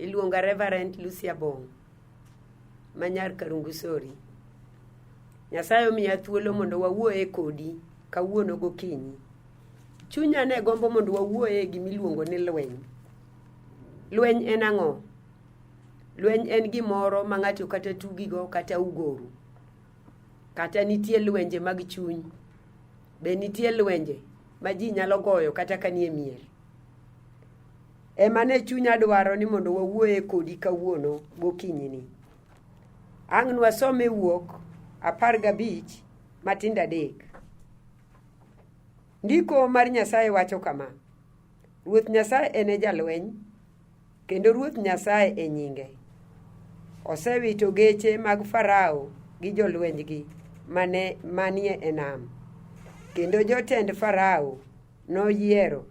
Iluonga Reverend Lucy Abong ma nyar Karungu Sori. Nyasaye omiya thuolo mondo wawuoye kodi kawuono gokinyi. Chunya ne gombo mondo wawuoye gimiluongo ni lweny. Lweny en ang'o? Lweny en gimoro ma ng'ato kata tugigo kata ugoru. Kata nitie lwenje mag chuny. Be nitie lwenje ma ji nyalo goyo kata ka nie mier. Ema ne chunya dwaro ni mondo wawuoye kodi kawuono gokinyini. Ang' nwasom e Wuok 15 matindo 3. Ndiko mar Nyasaye wacho kama: Ruoth Nyasaye en e jalweny, kendo Ruoth Nyasaye e nyinge. Osewito geche mag Farao gi jolwenjgi mane manie e nam, kendo jotend Farao noyiero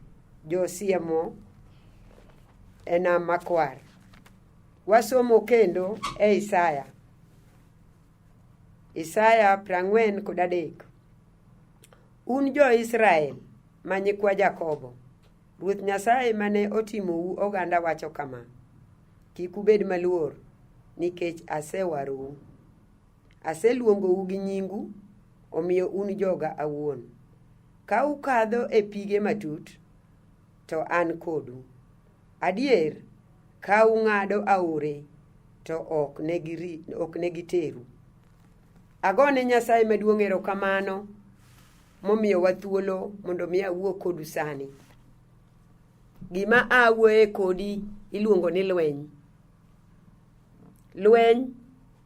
josiemo e nam makwar. Wasomo kendo e Isaya. Isaya 43. Un jo-Israel ma nyikwa Jakobo, Ruoth Nyasaye mane otimou oganda wacho kama: Kik ubed maluor, nikech asewarou. Aseluongou gi nyingu, omiyo un joga awuon. Ka ukadho e pige matut, to an kodu. Adier, ka ung'ado aore, to ok ne giteru. Agone Nyasaye maduong' erokamano momiyowa thuolo mondo mi awuo kodu sani. Gima awuoye kodi iluongo ni lweny. Lweny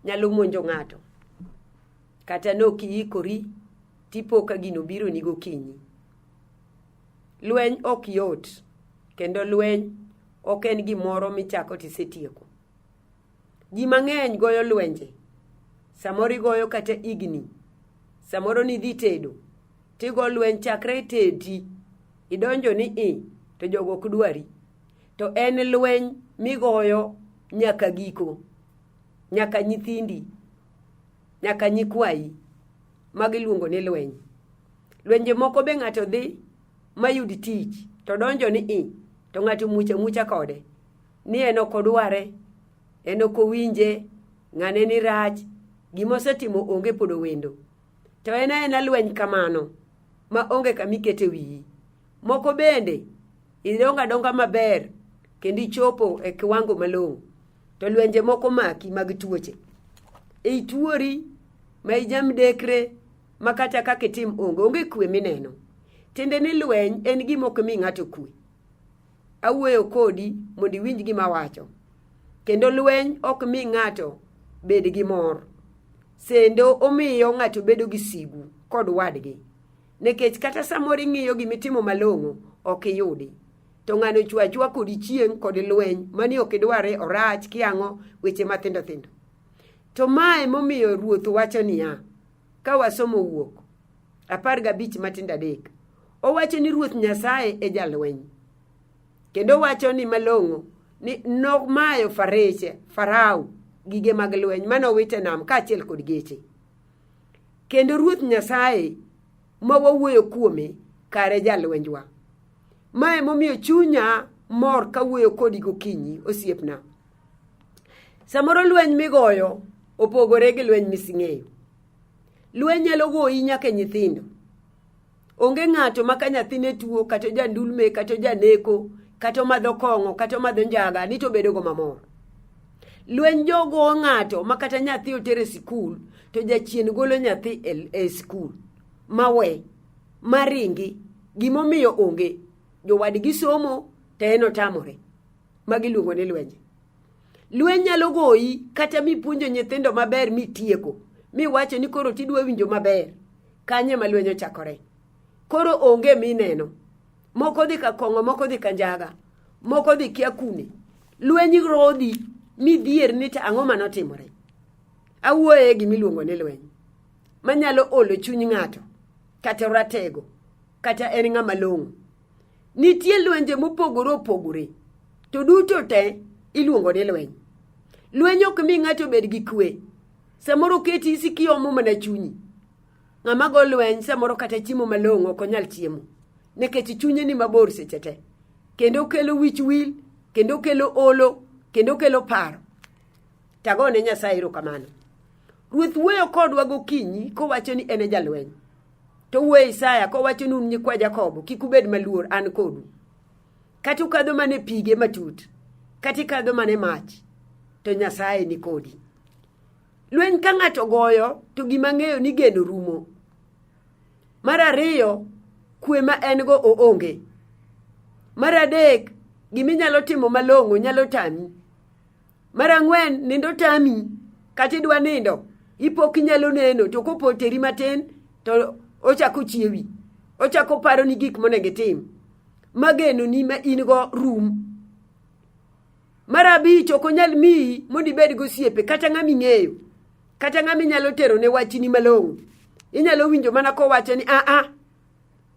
nyalo monjo ng'ato kata nok iikori tipo ka gino bironi gokinyi. Lweny ok yot kendo lweny ok en gimoro michako tisetieko. Ji mang'eny goyo lwenje. Samoro igoyo kata higni. Samoro nidhi tedo tigo lweny chakre tedi idonjo ni i to jogo ok dwari. To en lweny migoyo nyaka giko, nyaka nyithindi, nyaka nyikwayi. Mago iluongo ni lweny. Lwenje moko be ng'ato dhi mayud tich to donjo ni i to ng'ato mucha mucha kode ni en ok odware, en ok owinje, ng'ane ni rach, gima osetimo onge pod owendo. To en aena lweny kamano ma onge kama ikete wiyi. Moko bende idongo adonga maber kendo ichopo e kiwango malong'o to lwenje moko maki mag tuoche. Ituori ma ijamdekre ma kata kaka itim onge, onge kwe mineno. Tiende ni lweny en gima ok mi ng'ato kwe. Awuoyo kodi mondo iwinj gima awacho. Kendo lweny ok mi ng'ato bed gi mor. Sendo omiyo ng'ato bedo gi sigu kod wadgi. Nikech kata samoro ing'iyo gimitimo malong'o, ok iyudi. To ng'ano chwo achwa kodi chieng' kod lweny, mani ok idware, orach, kiang'o, weche mathindo thindo. To mae momiyo Ruoth wacho niya, ka wasomo Wuok 15 matindo 3, owacho ni Ruoth Nyasaye e jalweny. Kendo owacho ni malong'o ni nomayo fareche Farao gige mag lweny mane owito e nam kaachiel kod geche. Kendo Ruoth Nyasaye ma wawuoyo kuome kare jalwenjwa. Mae momiyo chunya mor kawuoyo kodi gokinyi osiepna. Samoro lweny migoyo opogore gi lweny mising'eyo. Lweny nyalo goyi nyaka e nyithindo. Onge ng'ato ma ka nyathine tuo kata jandulme kata janeko kata omadho kong'o kata omadho njaga ni to obedo go mamor. Lweny jogo ng'ato ma kata nyathi oter e sikul to jachien golo nyathi e sikul mawe maringi gimomiyo onge jowadgi somo to en otamore. Magi iluongo ni lwenje. Lweny nyalo goyi kata mipuonjo nyithindo maber mitieko miwacho ni koro tidwa winjo maber. Kanye ma lweny ochakore. Koro onge mineno. Moko dhi ka kong'o, moko dhi ka njaga, moko dhi kia kune. Lweny rodhi midhier ni to ang'o manotimore. Awuoye gimiluongo ni lweny manyalo olo chuny ng'ato kata ratego kata en ng'ama long'o. Nitie lwenje mopogore opogore to duto te iluongo ni lweny. Lweny ok mi ng'ato bed gi kwe. Samoro oketi isik iomo mana chunyi. Ng'ama go lweny samoro kata chiemo malong'o ok onyal chiemo nikech chunye ni mabor seche te. Kendo okelo wich wil, kendo okelo olo, kendo kelo paro. Tagone Nyasaye erokamano. Ruoth wuoyo kodwa gokinyi kowacho ni en e jalweny. To wuoyo Isaya kowacho ni un nyikwa Jakobo kik ubed maluor an kodu. Kata ukadho mana e pige matut, kata ikadho mana e mach, to Nyasaye ni kodi. Lweny ka ng'ato goyo to gima ng'eyo ni geno rumo. Mar ariyo, kwe ma en go oonge. Mar adek, giminyalo timo malong'o nyalo tami. Mar ang'wen, nindo tami. Kata idwa nindo, ipo kinyalo neno to kopo teri matin to ochako chiewi. Ochako paroni gik monego itim. Ma genoni ma in go rum. Mar abich, ok onyal miyi mondo ibed gosiepe kata ng'ama ing'eyo. Kata ng'ama inyalo tero ne wachni malong'o. Inyalo winjo mana kowacho ni aa,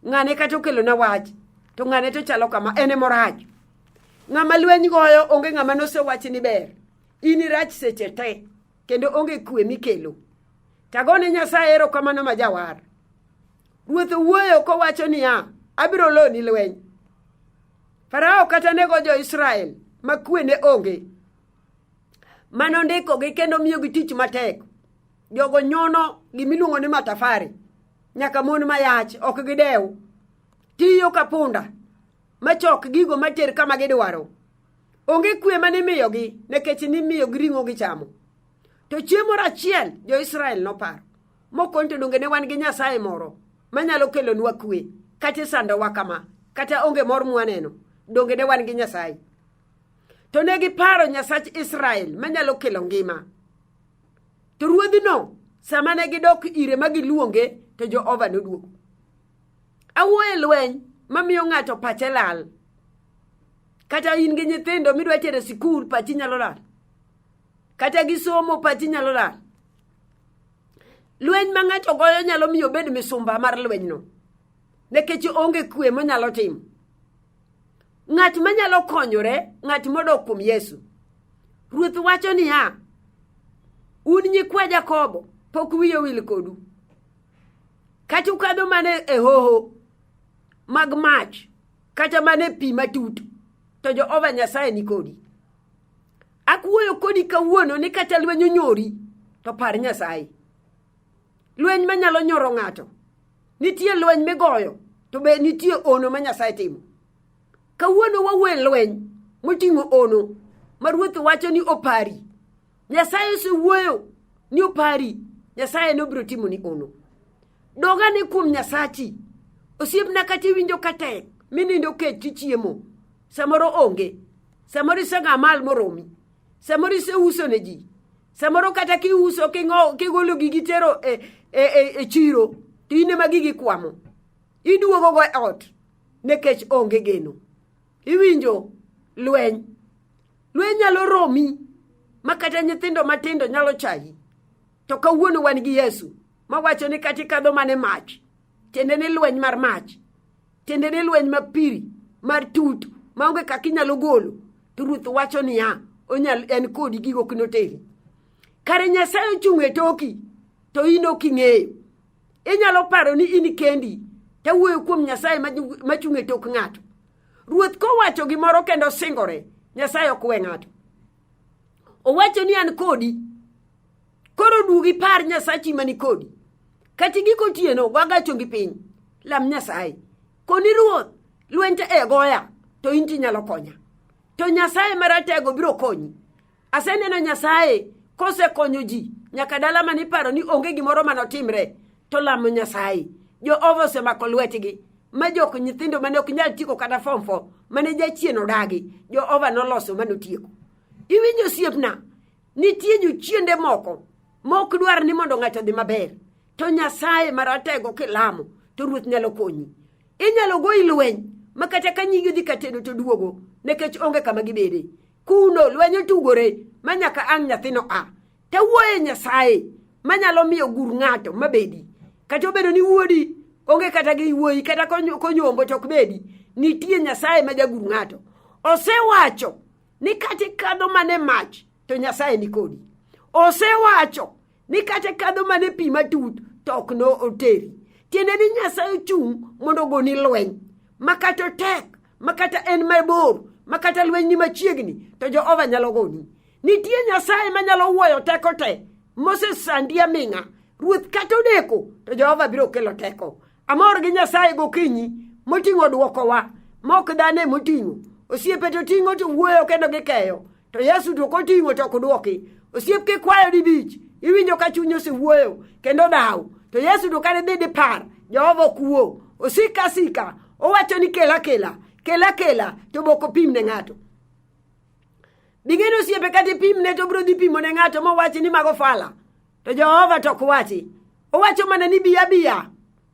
ng'ane kata okelona wach, to ng'ane to chalo kama, en emorach. Ng'ama lweny goyo onge ng'ama nosewachi ni ber. In irach seche te, kendo onge kwe mikelo. Tagone Nyasaye erokamano ma jawar. Ruoth owuoyo kowacho niya, abiro loni lweny. Farao kata nego jo-Israel ma kwe ne onge. Mano ndikogi kendo miyogi tich matek. Jogo nyono gimiluongo ni matafari. Nyaka mon mayach ok gidew. Tiyo ka punda machok gigo mater kama gidwaro. Onge kwe mane imiyogi nikech nimiyogi ring'o gichamo. To chieng' moro achiel jo-Israel noparo mokoni to donge ne wan gi Nyasaye moro manyalo kelonwa kwe kata isandowa kama kata onge mor mwaneno donge ne wan gi Nyasaye. To ne giparo Nyasach Israel manyalo kelo ngima. To ruodhino sama ne gidok ire ma giluonge to Jehova noduogo. Awuoyo e lweny mamiyo ng'ato pache lal. Kata in gi nyithindo midwa tero e sikul pachi nyalo lal. Kata gi somo pachi nyalo lal. Lweny ma ng'ato goyo nyalo miyo obed misumba mar lwenyno. Nikech onge kwe monyalo timo. Ng'at manyalo konyore, ng'at modok kuom Yesu. Ruoth wacho niya, un nyikwa Jakobo, pok wiye owil kodu. Kata ukadho mana e hoho mag mach, kata mana e pi matut, to Jehova Nyasaye ni kodi. Akuoyo kodi kawuono ni kata lweny onyori, to par Nyasaye. Lweny manyalo nyoro ng'ato. Nitie lweny migoyo, to be nitie ono ma Nyasaye timo. Kawuono wawuoyo e lweny moting'o ono ma Ruoth wacho ni opari. Nyasaye osewuoyo ni opari. Nyasaye nobiro timo ni ono. Dogane kuom Nyasachi. Osiepna kata iwinjo ka tek minindo kech tichiemo. Samoro onge. Samoro isega mal moromi. Samoro iseuso ne ji. Samoro kata kiuso kigolo gigi tero e, e, e, e chiro to in ema gigi kwamo. Iduogo go e ot nikech onge geno. Iwinjo lweny. Lweny nyalo romi ma kata nyithindo matindo nyalo chayi. To kawuono wan gi Yesu mawacho ni kata ikadho mana e mach, tiende ni lweny mar mach, tiende ni lweny ma piri mar tut maonge kaka inyalo golo, to Ruoth wacho niya, onyal en kodi gigo ok noteri. Kare Nyasaye ochung' e toki to in ok ing'eyo. Inyalo paro ni in kendi, tawuoyo kuom Nyasaye machung' e tok ng'ato. Ruoth kowacho gimoro kendo singore, Nyasaye ok we ng'ato. Owacho ni an kodi. Koro duog ipar Nyasachi mani kodi. Kata igik otieno, go agachongi piny. Lam Nyasaye. Koni Ruoth, lweny te e goya, to in tinyalo konya. To Nyasaye maratego biro konyi. Aseneno Nyasaye kosekonyo ji nyaka dala mane iparo ni onge gimoro manotimre to lamo Nyasaye. Jehova osemako lwetgi ma jok nyithindo mane ok nyal tieko kata form 4 mane jachien odagi Jehova noloso manotieko. Iwinjo osiepna, nitie jochiende moko ma ok dwar ni mondo ng'ato odhi maber to Nyasaye maratego kilamo to Ruoth nyalo konyi. Inyalo goyi lweny ma kata ka nyigi dhi ka tedo to duogo nikech onge kama gibede. Kuno lweny otugore ma nyaka ang' nyathino a. Tawuoye Nyasaye manyalo miyo gur ng'ato mabedi. Kata obedo ni wuodi onge kata gi wuoyi kata konyombo to ok bedi. Nitie Nyasaye ma jagur ng'ato. Osewacho ni kata ikadho mana e mach to Nyasaye ni kodi. Osewacho ni kata ikadho mana e pi matut to ok noteri. Tiende ni Nyasaye ochung' mondo ogoni lweny ma kata otek ma kata en mabor ma kata lweny ni machiegni to Jehova nyalo goni. Nitie Nyasaye manyalo wuoyo teko te mosesandi aming'a. Ruoth kata odeko to Jehova biro kelo teko. Amor gi Nyasaye gokinyi moting'o dwokowa ma ok dhano emoting'o. Osiepe to ting'o to wuoyo kendo gikeyo. To Yesu to koting'o to ok dwoki. Osiep kikwayo dibich, iwinjo ka chunyi osewuoyo kendo dhaw. To Yesu to kane dhi dipar, Jehova ok wuo. Osika asika, owacho ni kela kela, kela kela, to bok opim ne ng'ato. Bing'eni osiepe kata ipimne to obiro dhi pimo ne ng'ato mowachi ni mago fala. To Jehova to ok wachi. Owacho mana ni biya biya.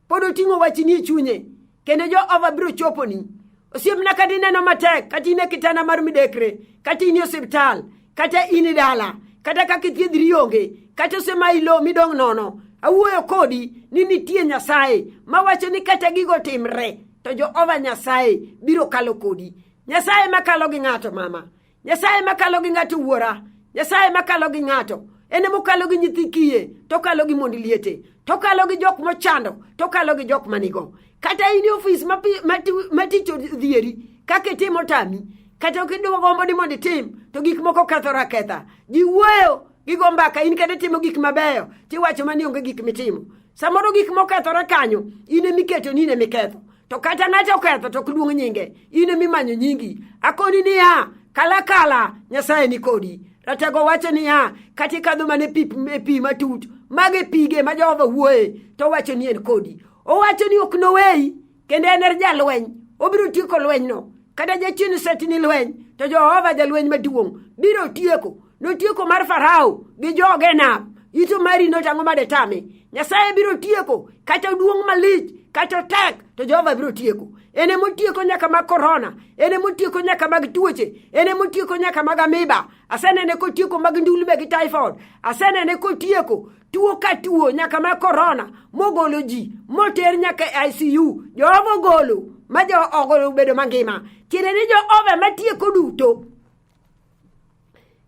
Pod oting'o wachni e chunye. Kendo Jehova biro choponi. Osiepna kata ineno matek, kata in e kitanda mar midekre, kata in e osiptal, kata in e dala, kata kaka ithiedhri onge, kata osemayi lowo midong' nono. Awuoyo kodi ni nitie Nyasaye mawacho ni kata gigo timre, to Jehova Nyasaye biro kalo kodi. Nyasaye makalo gi ng'ato mama. Nyasaye makalo gi ng'ato wuora. Nyasaye makalo gi ng'ato. En emokalo gi nyithi kiye, to okalo gi mond liete, to okalo gi jok mochando, to okalo gi jok manigo. Kata in e ofis ma tich odhieri, kaka itimo tami, kata ok idwa gombo ni mondo itim, to gik moko kethore aketha. Ji wuoyo, gigo mbaka, in kata itimo gik mabeyo, tiwacho mana ni onge gik mitimo. Samoro gik mokethore kanyo, in emiketo ni in emiketho. To kata ng'ato oketho to ok luong nyinge, in emimanyo nyingi. Akoni niya, kala kala, Nyasaye ni kodi. Ratego wacho niya, kata ikadho mana e pi matut, mago e pige ma Jehova wuoye, to owacho ni en kodi. Owacho ni ok noweyi, kendo en jalweny, obiro tieko lwenyno. Kata jachien osetini lweny, to Jehova jalweny maduong' biro tieko. Notieko mar Farao gi joge e nam. Ito mari notang'o made tame. Nyasaye biro tieko kata oduong' malich kata otek to Jehova biro tieko. En emotieko nyaka mag korona, en emotieko nyaka mag tuoche, en emotieko nyaka mag amiba. Asenene kotieko mag ndulme gi typhoid, asenene kotieko tuo ka tuo nyaka mag korona mogolo ji moter nyaka e ICU. Jehova ogolo ma jo ogolo obedo mangima. Tiende ni Jehova matieko duto.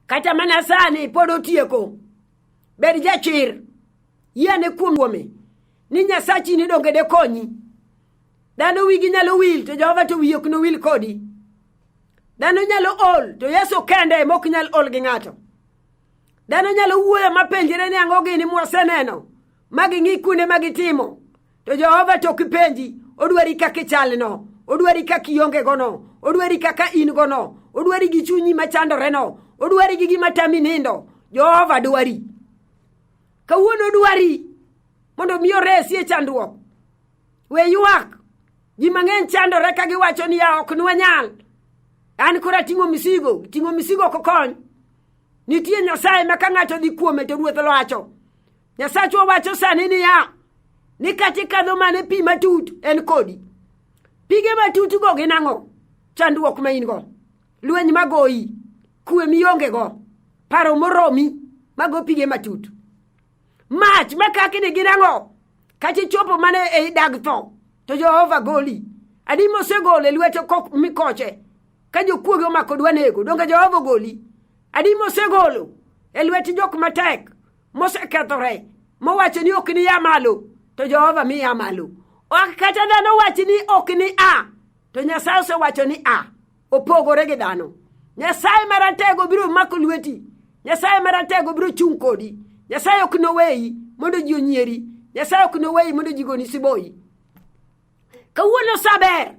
Kata mana sani pod otieko. Bed jachir. Yiene kuom kuome ni Nyasachi ni donge dekonyi. Dhano wigi nyalo wil to Jehova to wiye ok nowil kodi. Dhano nyalo ol to Yesu kende ema ok nyal ol gi ng'ato. Dhano nyalo wuoyo mapenjre ni ang'o gini mwaseneno ma ging'i kuonde ma gitimo. To Jehova to ok penji, odwari kaka ichalno, odwari kaka ionge gono, odwari kaka in gono, odwari gi chunyi machandoreno, odwari gi gima tami nindo. Jehova dwari. Kawuono odwari mondo mi oresi e chandruok. We ywak. Ji mang'eny chandore ka giwacho ni ya ok nwanyal. An koro ating'o misigo, ting'o misigo ok kony. Nitie Nyasaye ma ka ng'ato dhi kuome to Ruoth locho. Nyasachwa wacho sani niya, ni kata ikadho mana e pi matut en kodi. Pige matut go gin ang'o? Chandruok ma in go, lweny magoyi, kwe mionge go, paro moromi, mago pige matut. Mach makakni gin ang'o? Kata ichopo mana e dag tho, to Jehova goli. Adi mosegolo e lwete mikoche, ka jokuoge omako dwa nego, donge Jehova ogoli? Adi mosegolo e lwet jok matek, mosekethore, mowacho ni ok ni a malo, to Jehova mi a malo. Ok kata dhano wach ni ok ni a, to Nyasaye osewacho ni a, opogore gi dhano. Nyasaye maratego biro mako lweti. Nyasaye maratego biro chung' kodi. Nyasaye ok noweyi mondo ji onyieri. Nyasaye ok noweyi mondo ji goni siboyi. Kawuono sa ber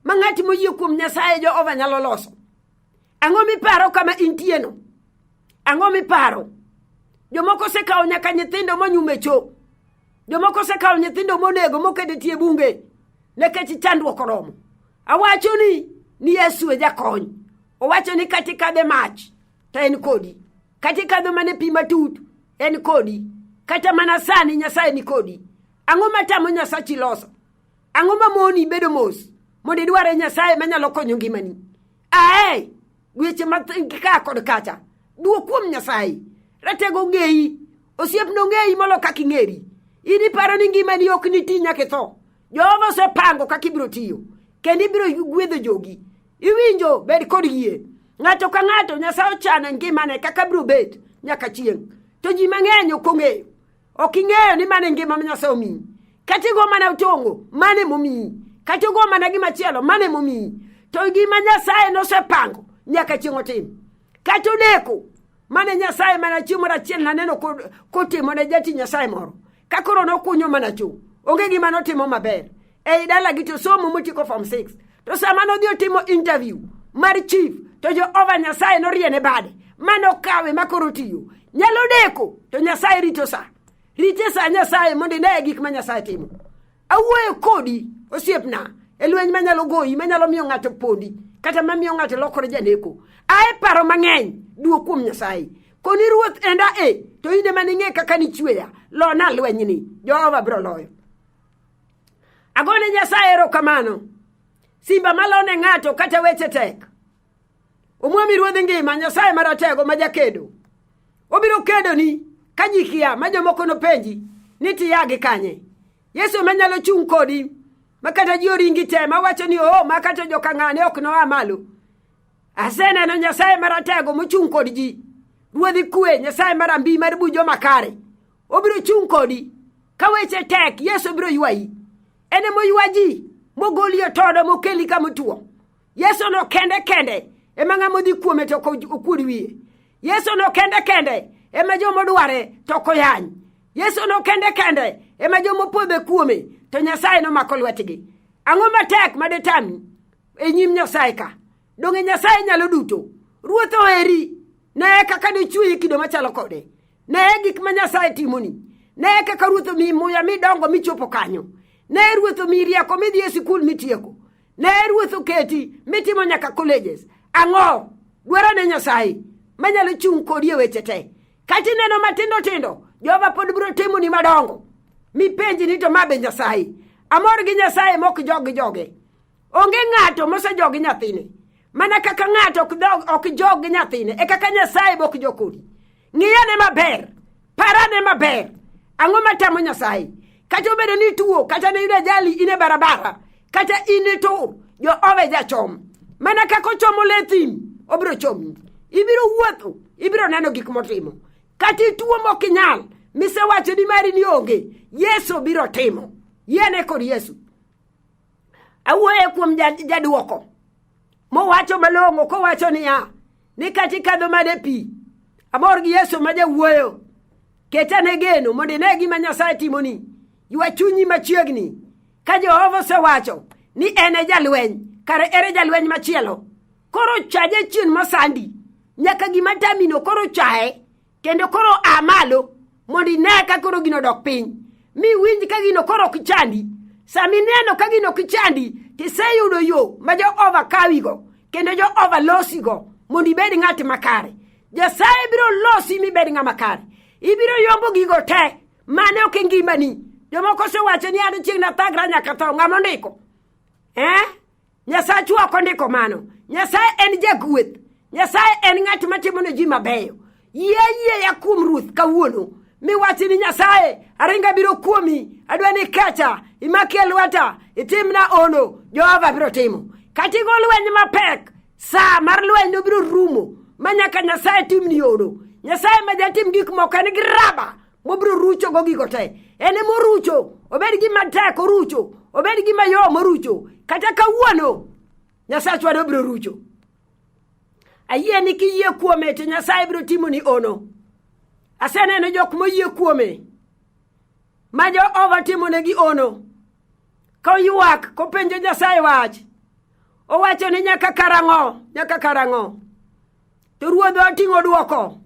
ma ng'at moyie kuom Nyasaye Jehova nyalo loso. Ang'o miparo kama intieno? Ang'o miparo? Jomoko osekawo nyaka nyithindo monyumo e cho. Jomoko osekawo nyithindo monego moketo e tie bunge nikech chandruok oromo. Awacho ni Yesu e jakony. Owacho ni kata ikadhe mach to en kodi. Kata ikadho mana e pi matut en kodi. Kata mana sani Nyasaye ni kodi. Ang'o matamo Nyasachi loso? Ang'o ma moni bedo mos mondo idware Nyasaye manyalo konyo ngimani? Ae, weche ma ka kod kacha. Duok kuom Nyasaye. Ratego ng'eyi. Osiepno ng'eyi molo kaka ing'eri. In iparo ni ngimani ok niti nyaka itho. Jehova osepango kaka ibiro tiyo. Kendo ibiro gwedho jogi. Iwinjo, bed kod yie. Ng'ato ka ng'ato Nyasaye ochano ngimane kaka biro bet nyaka chieng'. To ji mang'eny ok ong'eyo. Ok ing'eyo ni mano e ngima ma Nyasaye omiyi. Kata igo mana otong'o, mano emomiyi. Kata igo mana gimachielo, mano emomiyi. To gima Nyasaye nosepango nyaka chieng' otim. Kata odeko mane Nyasaye mana chieng' moro achiel naneno kotimo ne jatich Nyasaye moro. Ka koro nokunyo mana cho, onge gima notimo maber. Ei dalagi to somo motieko form 6. To sama nodhi otimo interview mar chief to Jehova Nyasaye noriene bade manokawe ma koro tiyo. Nyalo deko to Nyasaye rito sa. Rite sa Nyasaye mondo ine gik ma Nyasaye timo. Awuoyo kodi osiepna e lweny manyalo goyi manyalo miyo ng'ato pondi kata mamiyo ng'ato lokore janeko. Ae paro mang'eny duok kuom Nyasaye. Koni ruoth enda e to in ema ning'e kaka nichweya. Lona lwenyni. Jehova biro loyo. Agone Nyasaye erokamano. Simba malone ng'ato kata weche tek. Omwami ruodh ngima, Nyasaye maratego ma jakedo. Obiro kedoni ka ji kia ma jomoko nopenji ni tiya gi kanye. Yesu ema nyalo chung' kodi ma kata ji oringi te ma wacho ni oo ma kata joka ng'ane ok noa malo. Aseneno Nyasaye maratego mochung' kod ji. Ruodhi kwe, Nyasaye marambi mar bujo makare. Obiro chung' kodi. Ka weche tek, Yesu biro ywayi. En ema oywa ji, mogoli e todo, mokeli kama otuo. Yesu no kende kende ema ng'ama odhi kuome to ok okuod wiye. Yesu no kende kende ema joma odware to ok oyany. Yesu no kende kende ema joma opodho kuome to Nyasaye nomako lwetgi. Ang'o matek ma detami e nyim Nyasaye ka? Donge Nyasaye nyalo duto? Ruoth oheri. Neye kaka nochweyi kido machalo kode. Neye gik ma Nyasaye timoni. Neye kaka Ruoth omiyi muya midongo michopo kanyo. Neye Ruoth omiyi rieko midhi e sikul mitieko. Neye Ruoth oketi mitimo nyaka colleges. Ang'o? Dwaro ne Nyasaye manyalo chung' kodi e weche te. Kata ineno matindo tindo, Jehova pod biro timoni madongo. Mipenji ni to ma be Nyasaye. Amor gi Nyasaye mok jog gi joge. Onge ng'ato mosejog gi nyathine. Mana kaka ng'ato ok jog gi nyathine, e kaka Nyasaye be ok jog kodi. Ng'iyane maber, parane maber. Ang'o matamo Nyasaye? Kata obedo ni ituo, kata ne yudo ajali in e barabara, kata in itur, Jehova e jachom. Mana kaka ochomo le thim, obiro chomi. Ibiro wuotho, ibiro neno gik motimo. Kata ituo mok inyal, misewacho ni mari ni onge, Yesu biro timo. Yiene kod Yesu. Awuoye kuom jaduoko mowacho malong'o kowacho niya ni kata ikadho mana e pi amor gi Yesu ma jawuoyo ketane geno mondo ine gima Nyasaye timoni ywa chunyi machiegni ka Jehova osewacho ni en e jalweny kare ere jalweny machielo koro cha jachien mosandi nyaka gima tamino koro chaye kendo koro a malo mondo ine ka koro gino dok piny mi winj ka gino koro ok chandi sama ineno ka gino ok chandi tiseyudo yo ma Jehova kawigo kendo Jehova losigo mondo ibed ng'at makare Nyasaye biro losi mibed ng'ama kare ibiro yombo gigo te mane ok e ngimani jomoko osewacho ni an chieng' nathagra nyaka tho ng'ama ondiko eh? Nyasachwa ok ondiko mano. Nyasaye en jagweth. Nyasaye en ng'at matimo ne ji mabeyo. Yie yieya kuom Ruoth kawuono. Miwachi ni Nyasaye, aringa biro kuomi, adwa ni kecha, imakie lweta, itimna ono, Jehova biro timo. Kata igo lweny mapek, saa mar lweny no biro rumo, ma nyaka Nyasaye timni ono. Nyasaye ma jatim gik moko en gi raba mobiro rucho go gigo te. En ema orucho, obed gima tek orucho, obed gima yom orucho. Kata kawuono, Nyasachwa nobiro rucho. Ayie ni kiyie kuome to Nyasaye biro timoni ono. Aseneno jok moyie kuome ma Jehova timonegi ono. Koywak kopenjo Nyasaye wach, owacho ni nyaka karang'o, nyaka karang'o. To ruodhwa oting'o dwoko.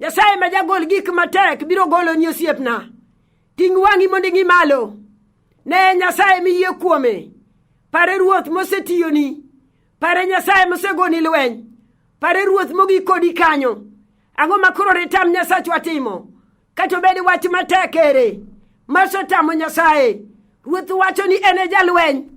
Nyasaye ma jagol gik matek biro goloni osiepna. Ting' wang'i mondo ing'i malo. Ne Nyasaye miyie kuome. Pare Ruoth mosetiyoni. Pare Nyasaye mosegoni lweny. Pare Ruoth mogik kodi kanyo. Ang'o ma koro ditam Nyasachwa timo? Kata obed wach matek ere masetamo Nyasaye. Ruoth wacho ni en e jalweny.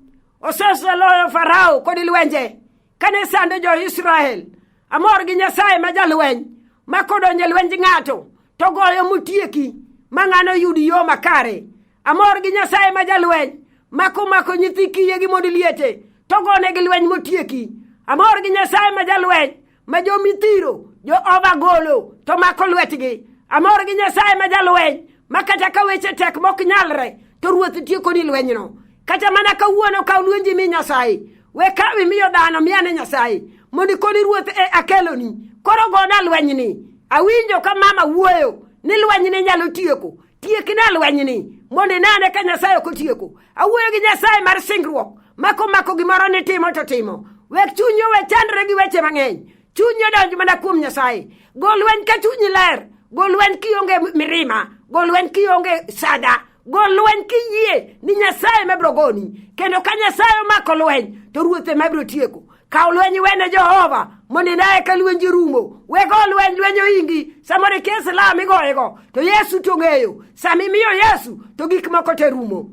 Oseloyo Farao kod lwenje. Kane sando jo-Israel, amor gi Nyasaye ma jalweny, ma kodonjo e lwenj ng'ato, to goyo motieki, ma ng'ano yud yo makare. Amor gi Nyasaye ma jalweny, ma komako nyithi kiye gi mond liete, to gonegi lweny motieki. Amor gi Nyasaye ma jalweny, ma jomithiro Jehova golo to mako lwetgi. Amor gi Nyasaye ma jalweny, ma kata ka weche tek mok nyalre, to Ruoth tieko ni lwenyno. Kata mana kawuono kaw lwenji mi Nyasaye. We kaw imiyo dhano, miyane Nyasaye. Mondo ikoni ruoth e akeloni. Koro gona lwenyni. Awinjo ka mama wuoyo ni lwenyni nyalo tieko. Tiekna lwenyni mondo inane ka Nyasaye ok otieko. Awuoyo gi Nyasaye mar singruok ma komako gimoro ni timo to timo. Wek chunyi owe chandre gi weche mang'eny. Chunyi odonj mana kuom Nyasaye. Go lweny ka chunyi ler. Go lweny kionge mirima. Go lweny kionge sada. Go lweny kiyie ni Nyasaye ema biro goni. Kendo ka Nyasaye omako lweny to ruoth ema biro tieko. Kaw lweny iwene Jehova mondo inaye ka lwenji rumo. We go lweny, lweny ohingi. Samoro ikia silaha migoyego to Yesu to ong'eyo. Sama imiyo Yesu to gik moko te rumo.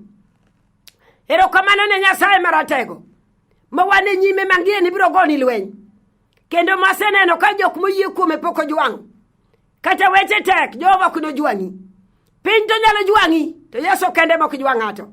Erokamano ne Nyasaye maratego ma wan e nyime mang'ie ni biro goni lweny. Kendo maseneno ka jok moyie kuome pok ojwang'. Kata weche tek, Jehova ok nojwang'i. Piny to nyalo jwang'i, to Yesu kende mok jwang' ng'ato.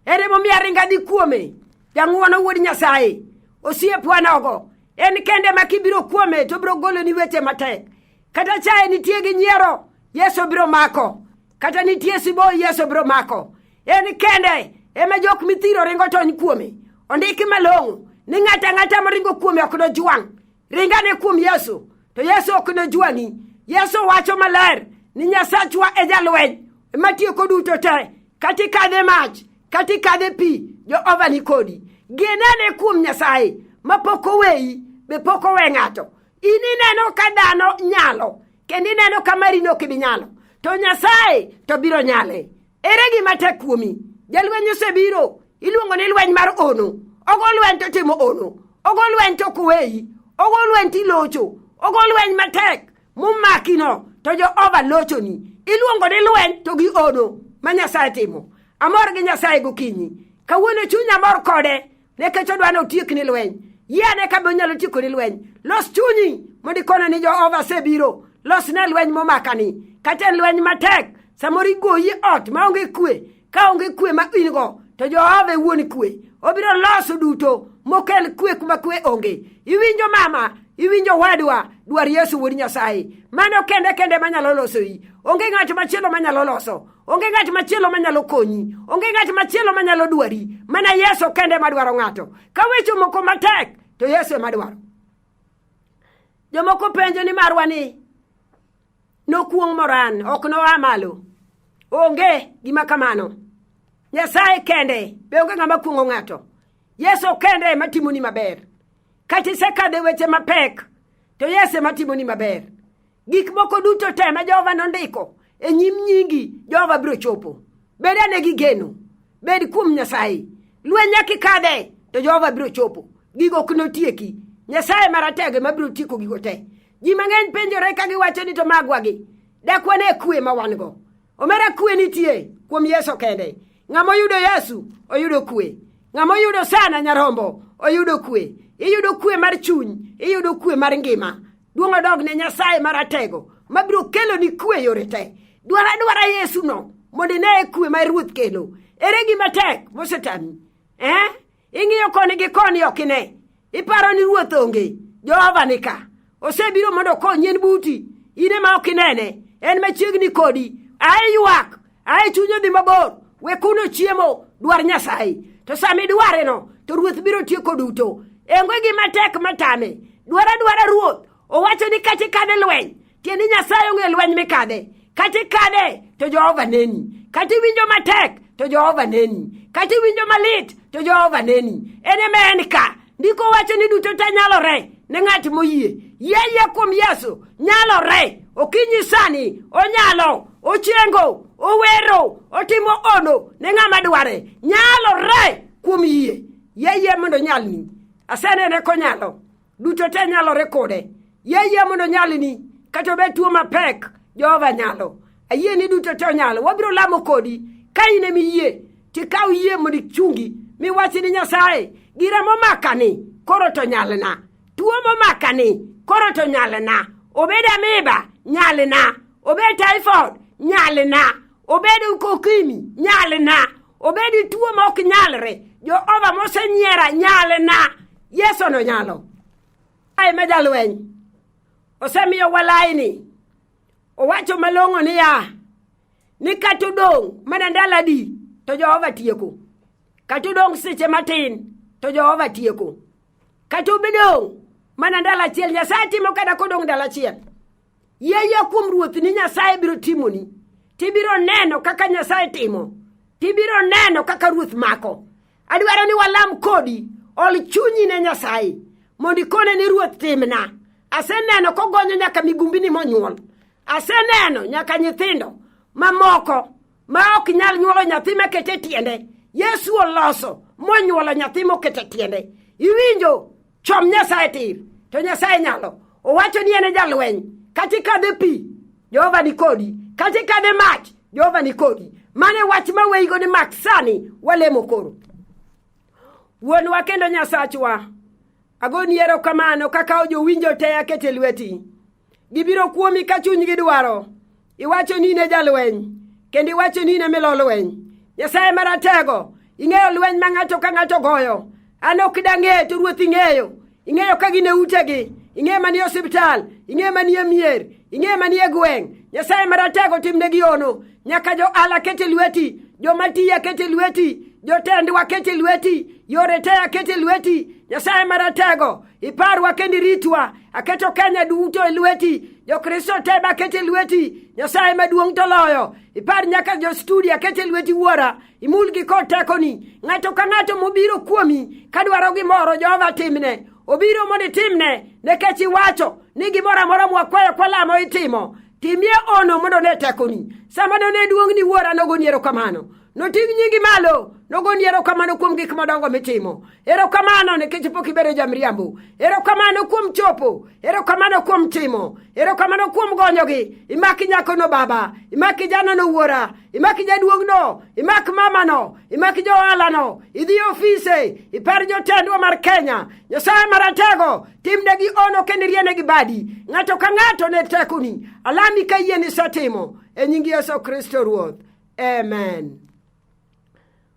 Ere momiyo aringo adhi kuome, jang'uono wuod Nyasaye, osiepwa nogo. En kende ma kibiro kuome to obiro goloni weche matek. Kata chaye nitie gi nyiero, Yesu biro mako. Kata nitie siboi, Yesu biro mako. En kende ema jok mithiro ringo tony kuome. Ondiki malong'o ni ng'ato ang'ata moringo kuome ok nojwang'. Ringane kuom Yesu, to Yesu ok nojwang'i. Yesu wacho maler ni Nyasachwa e jalweny matieko duto te. Kata ikadhe mach, kata ikadhe pi, Jehova ni kodi. Genane kuom Nyasaye mapok oweyi, be pok owe ng'ato. In ineno ka dhano nyalo, kendo ineno ka mari no ok ibi nyalo. To Nyasaye to biro nyale. Ere gima tek kuomi? Jalweny osebiro, iluongo ni lweny mar ono. Ogo lweny to timo ono. Ogo lweny to kuweyi. Ogo lweny to ilocho. Ogo lweny matek momakino to Jehova lochoni. Iluongo ni lweny to gi ono ma Nyasaye timo. Amor gi Nyasaye gokinyi. Kawuono chunya mor kode nikech odwa ni otiekni lweny. Yie ane ka be onyalo tiekoni lweny. Los chunyi mondo ikone ni Jehova asebiro. Losne lweny momakani. Kata en lweny matek, samoro igoyi ot maonge kwe. Ka onge kwe ma in go, to Jehova e wuon kwe. Obiro loso duto mokel kwe kuma kwe onge. Iwinjo mama, iwinjo wadwa, dwar Yesu wuod Nyasaye. Mano kende kende manyalo losoi. Onge ng'at machielo manyalo loso. Onge ng'at machielo manyalo konyi. Onge ng'at machielo manyalo dwari. Mana Yesu kende madwaro ng'ato. Ka weche omoko matek, to Yesu ema dwaro. Jomoko penjo ni marwa ni nokuong' moran, ok noa malo. Onge gima kamano. Nyasaye kende be onge ng'ama kuong'o ng'ato. Yesu kende ema timoni maber. Kata isekadho e weche mapek, to Yesu ema timoni maber. Gik moko duto te ma Jehova nondiko e nyim nyingi, Jehova biro chopo. Bed ane gi geno. Bed kuom Nyasaye. Lweny nyaka ikadhe, to Jehova biro chopo. Gigo ok notieki. Nyasaye maratego ema biro tieko gigo te. Ji mang'eny penjore ka giwacho ni to magwagi. Dak wane kwe ma wan go. Omera kwe nitie kuom Yesu kende. Ng'ama oyudo Yesu oyudo kwe. Ng'ama oyudo sana nyarombo oyudo kwe. Iyudo kwe mar chuny, iyudo kwe mar ngima. Duong' odog ne Nyasaye maratego mabiro kelo ni kwe yore te. Dwar adwara Yesu no mondo ine kwe ma Ruoth kelo. Ere gima tek mosetami? Eh? Ing'iyo koni gi koni ok ine. Iparo ni Ruoth onge. Jehova ni ka. Osebiro mondo okonyi en buti. In ema ok inene. En machiegni kodi. Ae ywak. Ae chuny odhi mabor. We kuno chiemo. Dwar Nyasaye. To sama idwareno, to Ruoth biro tieko duto. Onge gima tek matame. Dwar adwara Ruoth. Owacho ni kata ikadhe lweny, tiende ni Nyasaye ong'eyo lweny mikadhe. Kata ikadhe, to Jehova neni. Kata iwinjo matek, to Jehova neni. Kata iwinjo malit, to Jehova neni. En ema en ka. Ndiko wacho ni duto te nyalore ne ng'at moyie. Yie ayie kuom Yesu nyalore. Okinyi sani onyalo, ochengo, owero, otimo ono ne ng'ama dware. Nyalore kuom yie. Yie ayie mondo onyalni. Asenene konyalo. Duto te nyalore kode. Yie ayie mondo onyalni. Kata obed tuo mapek, Jehova nyalo. Ayie ni duto te onyalo. Wabiro lamo kodi. Ka in ema iyie, tikaw yie mondo ichungi miwach ni Nyasaye, gira momakani koro to nyalna. Tuo momakani koro to nyalna. Obed amiba, nyalna. Obed typhoid, nyalna. Obed ukokimi, nyalna. Obed tuo ma ok nyalre, Jehova mosenyiera nyalna. Yesu no nyalo. Ae ma jalweny. Osemiyo walaini. Owacho malong'o niya, ni kata odong' mana ndalo adi to Jehova tieko. Kata odong' seche matin to Jehova tieko. Kata obedong' mana ndalo achiel, Nyasaye timo kata kodong' ndalo achiel. Yie kuom Ruoth ni Nyasaye biro timoni. Tibiro neno kaka Nyasaye timo. Tibiro neno kaka Ruoth mako. Adwaro ni walam kodi. Ol chunyi ne Nyasaye mondo ikone ni Ruoth timna. Aseneno kogonyo nyaka migumbini monyuol. Aseneno nyaka nyithindo mamoko ma ok nyal nyuolo nyathi makete tiende. Yesu oloso monyuolo nyathi mokete tiende. Iwinjo? Chom Nyasaye tir, to Nyasaye nyalo. Owacho ni en e jalweny. Kata ikadhe pi, Jehova ni kodi. Kata ikadhe mach, Jehova ni kodi. Mano e wach ma weyigo ni mak sani walemo koro. Wuonwa kendo Nyasachwa, agoni erokamano kakawo jowinjo te akete lweti. Gibiro kuomi ka chunygi dwaro. Iwacho ni in e jalweny, kendo iwacho ni in ema ilo lweny. Nyasaye maratego, ing'eyo lweny ma ng'ato ka ng'ato goyo. An ok dang'e to Ruoth ing'eyo. Ing'eyo ka gin e utegi, ing'eyo manie osiptal, ing'eyo manie mier, ing'eyo manie gweng'. Nyasaye maratego timnegi hono. Nyaka jo ala kete lweti, joma tiyo akete lweti, jotendwa kete lweti, yore te akete lweti. Nyasaye maratego, iparwa kendo iritwa. Aketo Kenya duto e lweti, Jokristo te bakete lweti. Nyasaye maduong' to loyo. Ipar nyaka jo studio akete lweti wuora, imulgi kod tekoni. Ng'ato ka ng'ato mobiro kuomi kadwaro gimoro, Jehova timne. Obiro mondo itimne, nikech iwacho ni gimoro amora mwakwayo kwalamo itimo. Timie ono mondo one tekoni. Sama none duong'ni wuora nogoni erokamano. Noting' nyingi malo, nogoni erokamano kuom gik madongo mitimo. Erokamano nikech pok ibedo jamriambo. Erokamano kuom chopo. Erokamano kuom timo. Erokamano kuom gonyogi. Imak nyakono baba. Imak janano wuora. Imak jaduong'no. Imak mamano. Imak johalano. Idhi e ofise. Ipar jotendwa mar Kenya. Nyasaye maratego, timnegi ono kendo irienegi badi. Ng'ato ka ng'ato ne tekoni. Alami ka yie ni isetimo. E nying Yesu Kristo Ruoth. Amen.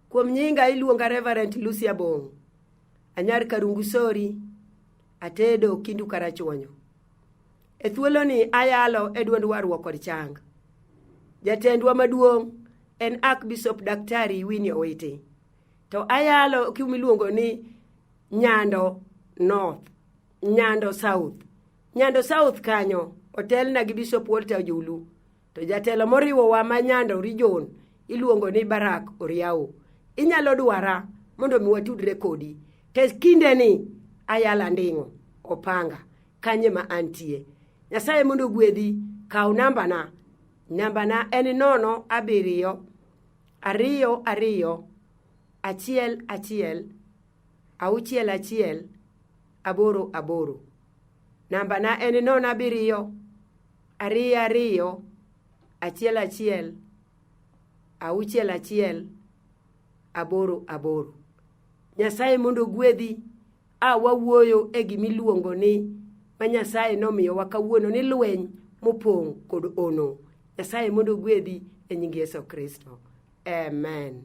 Kuom nyinga iluonga Reverend Lucy Abong. Anyar Karungu Sori, atedo Kindu Karachuonyo. E thuoloni ayalo e duond warruok kod chang. Jatendwa maduong' en Archbishop Daktari Winnie Owiti. To ayalo kuma iluongo ni Nyando North, Nyando South. Nyando South kanyo otelna gi Bishop Walter Ojulu. To jatelo moriwowa ma Nyando Region iluongo ni Barak Oriawo. Inyalo dwara mondo mi watudre kodi. Te kindeni ayala nding'o opanga kanye ma antie. Nyasaye mondo ogwedhi, kaw nambana. Nambana en 0 7 2 2 1 1 6 1 8 8. Nambana en 0 7 2 2 1 1 6 1 8 8. Nyasaye mondo ogwedhi. A wawuoyo e gimiluongo ni ma Nyasaye nomiyowa kawuono ni lweny mopong' kod ono. Nyasaye mondo ogwedhi e nying Yesu Kristo. Amen.